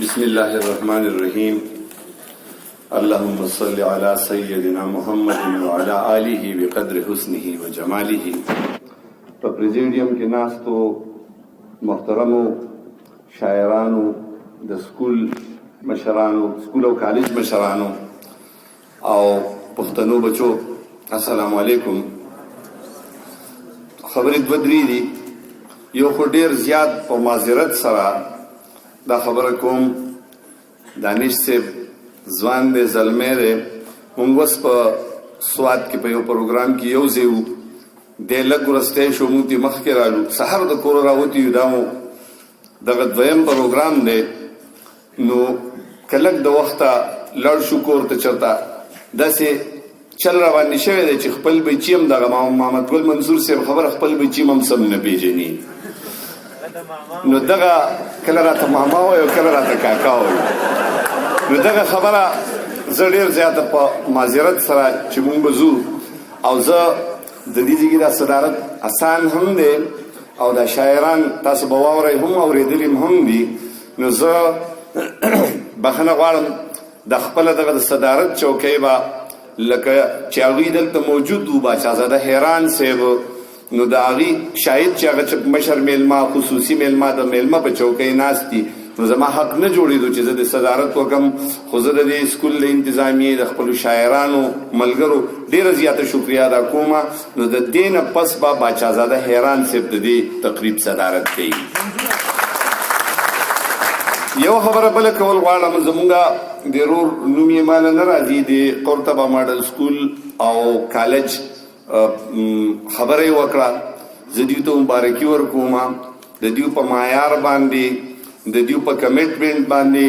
بسم الله الرحمن الرحیم. اللهم صل على سيدنا محمد وعلى آله بقدر حسنه وجماله. په پریزیډیم کې ناستو محترمو شاعرانو، د سکول مشرانو، سکول او کالج مشرانو او پښتنو بچو، السلام علیکم. خبرې دوه درې دي. یو خو ډیر زیات په معذرت سره دا خبره کوم، دانش صاحب ځوان دی، زلمی دی. موږ اوس په سوات کې په یو پروګرام کې یو ځای وو، دی لږ وروستی شو، موږ ترې مخکې رالو. سهار د کوره راوتي یو، دا مو دغه دویم پروګرام دی. نو که لږ د وخته لاړ شو کور ته، چېرته داسې چل را باندې شوی دی چې خپل بچي هم، دغه محمد ګل منصور صاحب خبره، خپل بچي هم سم نه پېژني. نو دغه کله راته ماما وایي او کله راته کاکا وایي. نو دغه خبره زه ډېر زیاته په معذرت سره چې مونږ به ځو، او زه د دې ځای دا صدارت اسان هم دی او دا شاعران تاسو به واورئ هم، اورېدلي هم دي. نو زه بخښنه غواړم، د خپله دغه د صدارت چوکۍ به لکه چې هغوی دلته موجود وو، باچازاده حیران صاحب، نو د هغوی شاید چې هغه چې مشر میلمه، خصوصي میلمه، د میلمه په چوکۍ ناست دي، نو زما حق نه جوړېدو چې زه د صدارت وکم. خو زه د دې سکول د انتظامیې، د خپلو شاعرانو ملګرو ډېره زیاته شکریه ادا کوم. نو د دې نه پس به باچازاده حیران صاحب د دې تقریب صدارت کوي. یو خبره بله کول غواړم. زمونږ د رور نوم یې ماله نه راځي، د قرطبه ماډل سکول او کالج خبره یې وکړه. زه دیو ته مبارکي ورکوم، د دیو په معیار باندې، د دیو په commitment باندې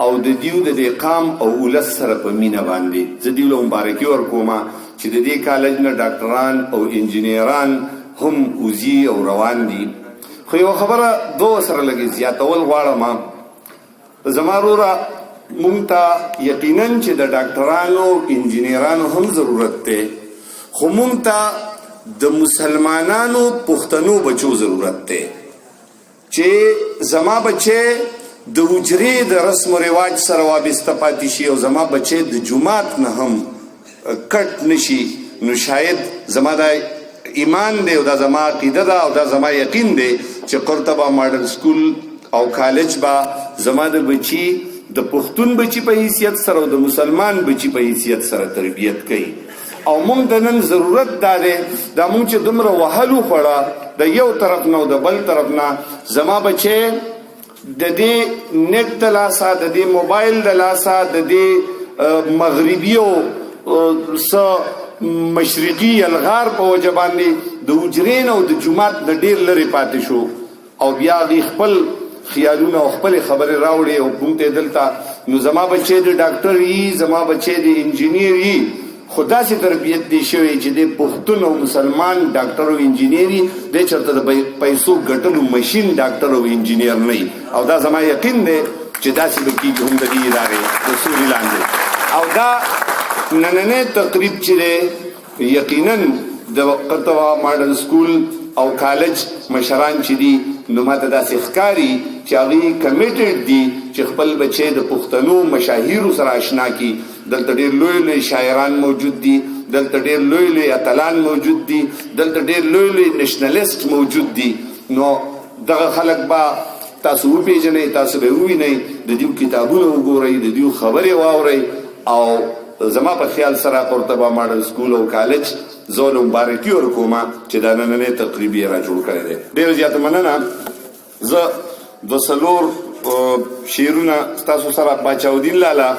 او د دیو د دې قام او ولس سره په مینه باندې زه دیو له مبارکي ورکوم چې د دې کالج نه ډاکټران او انجینران هم وځي او روان دي. خو یو خبره دوه سره لږې زیاتول غواړم. زما وروره، مونږ ته یقینا چې د ډاکټرانو انجینرانو هم ضرورت دی، خو مونږ ته د مسلمانانو پښتنو بچو ضرورت دی چې زما بچی د حجرې د رسم و رواج سره وابسته پاتې شي او زما بچی د جومات نه هم کټ نشي. نو شاید زما دا ایمان دی او دا زما عقیده ده او دا زما یقین دی چې قرطبه ماډل سکول او کالج به زما د بچی، د پښتون بچی په حیثیت سره او د مسلمان بچی په حیثیت سره تربیت کوي. او مونږ د نن ضرورت دا دی، دا مونږ چې دومره وهلو خوړه د یو طرف نه او د بل طرف نه، زما بچی د دې نت د لاسه، د دې موبایل د لاسه، د دې مغربي او څه مشرقي الغار په وجه باندې د حجرې نه او د جومات نه ډېر لرې پاتې شو او بیا هغوی خپل خیالونه او خپلې خبرې راوړې او مونږ ته دلته. نو زما بچی د ډاکټر یي، زما بچی د انجینیر یي، خو داسې تربیت دی شوی چې د پښتون او مسلمان ډاکټر او انجینیر یي، دی چېرته د پیسو ګټلو مشین ډاکټر او انجینیر نه. او دا زما یقین دی چې داسې به کېږي هم د دې ادارې د سیوري لاندې. او دا نننی تقریب چې دی، یقینا د قرطبه ماډل سکول او کالج مشران چې دي، نو ماته داسې ښکاري چې هغوی committed دي چې خپل بچی د پښتنو مشاهیرو سره آشنا کړي. دلته ډېر لوی لوی شاعران موجود دي، دلته ډېر لوی لوی اتلان موجود دي، دلته ډېر لوی لوی nationalist موجود دي. نو دغه خلک به تاسو وپېژنئ، تاسو به ووینئ، د دیو کتابونه وګورئ، د دیو خبرې واورئ. او زما په خیال سره قرطبه ماډل سکول او کالج زه له مبارکي ورکوم چې دا نننی تقریب یې را جوړ کړی دی. ډېره زیاته مننه. زه دوه څلور شعرونه ستاسو سره باچاودین لالا.